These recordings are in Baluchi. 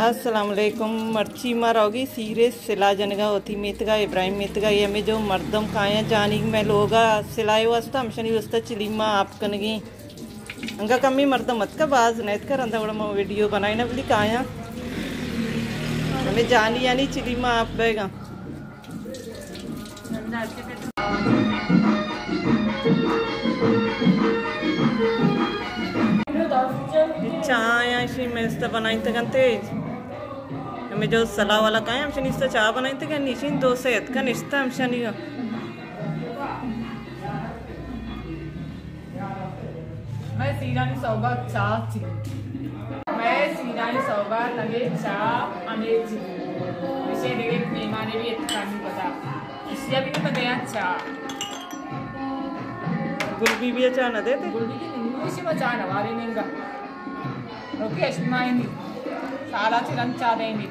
السلام علیکم۔ مرچی ما روگی سیرے سلاہ جنگا وتی میتگا، ابراہیم میتگا۔ اے ہمیں جو مردم کایاں جانیگ مئے لوگا سلاہ واسطہ، ہمشانی واسطہ چلیما آپ کنگی۔ انگا کمی مردم اتکا، باز نیتکا، رندا گڑا ما ویڈیو بنائینا، بلی کایاں ہمیں جانی یعنی چلیما آپ بیگا۔ چاہ آیا اشی میستا بنائینتگ انت، ہمیں جو سلاہ والا کائیں ہمشانی استا چاہ بنائینتگ، نیشین دو سے اتکا نشتا ہمشانی۔ مئے سیرانی سوگات چاہ چی؟ مئے سیرانی سوگات ہمے چاہ، ہمے چی؟ اسے دگہ مہمانے بھی اتکانی پتا۔ اسے بھی پتا یا چاہ۔ گل بی بی چاہ نہ دیتے؟ گل بی بی نوشی ما چاہ نوارے ننگا۔ روکی اشتماعی نی۔ سالا چی رنگ چاہ دینی۔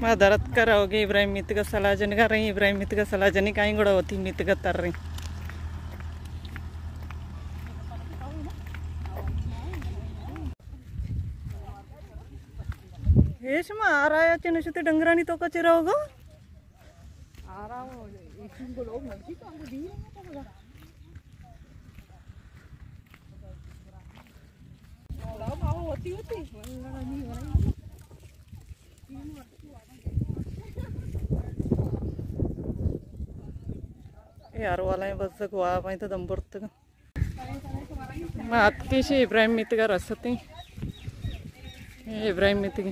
ما درت کر ہوگے ابراہیم میتگا سلاہ جنگا رہی، ابراہیم میتگا سلاہ جنی کائیں گڑا وتی میتگا تر رہی۔ اے شما آرایا چہ نشتے ڈنگرانی توکا چہ رہوگا؟ آرام ہو جائے۔ ایشی کو لوگ نزدیک ہم کو دی۔ اے ہر والا بزگ واب آئیں تو دم برتگ۔ ما اتکیں شی ابراہیم میتگا رستیں۔ اے ابراہیم میتگی۔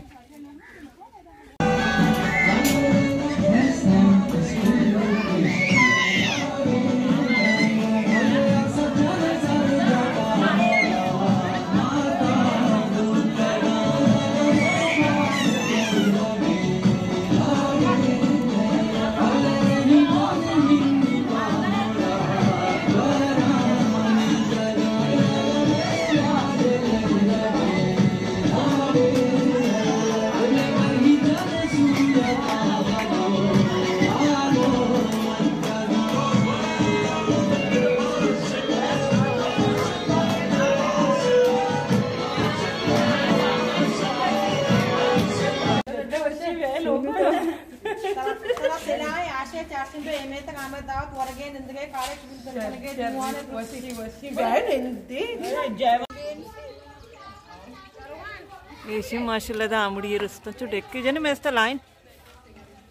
ایشی ماشاءاللہ دا آمڑی رستہ چو ڈیکی جنے میستا لائن۔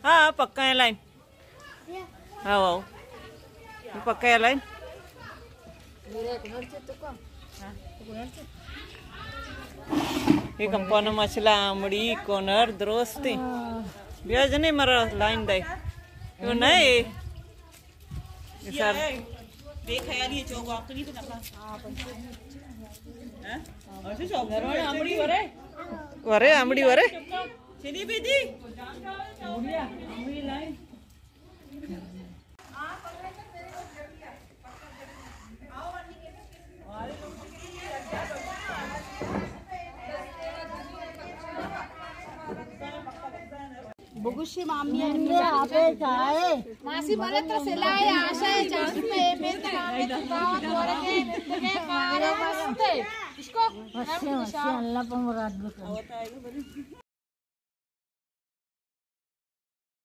ہاں، پکا ہے لائن۔ ہاں، واو۔ پکا ہے لائن۔ یہ کمپاؤنڈ ماشاءاللہ آمڑی کونر درستی۔ بیا جنے مرا لائن دے۔ تو نہیں۔ سر۔ بے خیالی ہے، چوک واقعی تو نہ۔ ہاں؟ اور سے چوک۔ آمڑی ورے۔ ورے، آمڑی ورے۔ چلی بھی دی۔ بگوشی مامی، ماسی بلے تو سلائے آشائے جان میں میں تو کامے تو دعوت ورگے میں تو کارے بستے۔ اس کو وشی، وشی، اللہ پہ مراد بکن۔